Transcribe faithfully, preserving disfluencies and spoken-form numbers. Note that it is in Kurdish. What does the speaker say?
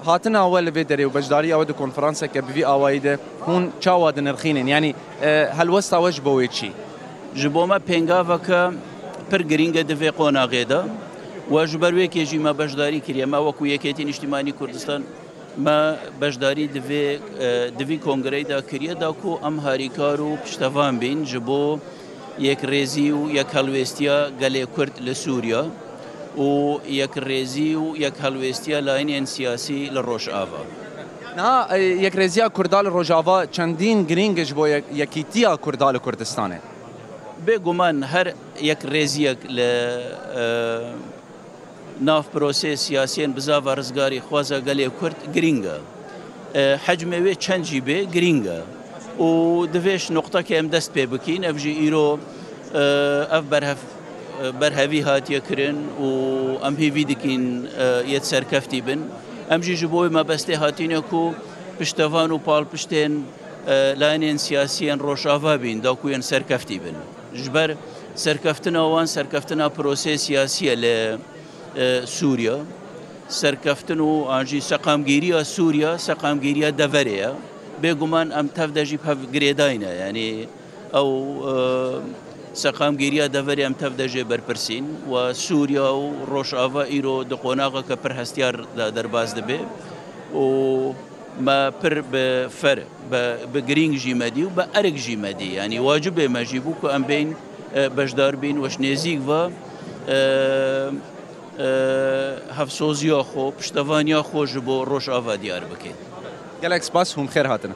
Hatina we li vê derê û beşdariya we di konferanseke bi vî awayî de hûn çawa dinirxînin? Yanî, e, helwesta we ji bo wê çi? Ji bo me pêngaveke pir girîng e di vê qonaxê de. We ji ber wê kê jî me beşdarî kiriye. Me wekû Yekêtî Niştîmanî Kurdistan me beşdarî di vê, e, di vî kongreyê de kiriye, da ku em harîkar û piştevan bîn ji bo yekrêzî û yekhelwêstiya gelê Kurd li Sûriye û yekrêzî û yekhelwêstiya layînên siyasî li Rojava. Niha, e, yekrêziya Kurda li Rojava çendîn girîng e ji bo yek-, yekîtiya Kurda li Kurdistanê. Bêguman her yekrêziyek li, e, nav prosê siyasiyên bizava rizgarî xwaza gelê Kurd girîng e. E, hecmê wê çend jî bê, girîng e. Û divê ji nuqtekê em dest pê bikîn, ev jî îro, e, ev berhev-, e, berhevî hatiye kirin û em hêvî dikîn, e, yê serkeftî bin. Em jî ji bo wê mebestê hatîne ku piştevan û palpiştên, e, layînên siyasiyên Rojava bîn, da ku yên serkeftî bin. Ji ber serkeftina wan, serkeftina prosê siyasî ye li, e, Sûriye. Serkeftin û an jî seqamgîriya Sûriye, seqamgîriya deverê ye. Bêguman em tev de jî bi hev girêdayî ne. Yanî ew, e, seqamgîriya deverê em tev de jê berpirsîn. We Sûriye û Rojava îro di qonaxeke pir hestiyar de derbas dibe û me pir bi fer, bi, bi girîng jî me dî û bi erk jî me dî. Yanî wacibê me jî bû ku em bên, e, beşdar bîn, weş nêzîk ve, e, e, hevsoziya xwe, piştevaniya xwe ji bo Rojava diyar bikin. Gelek spas, hûn xêr hatine.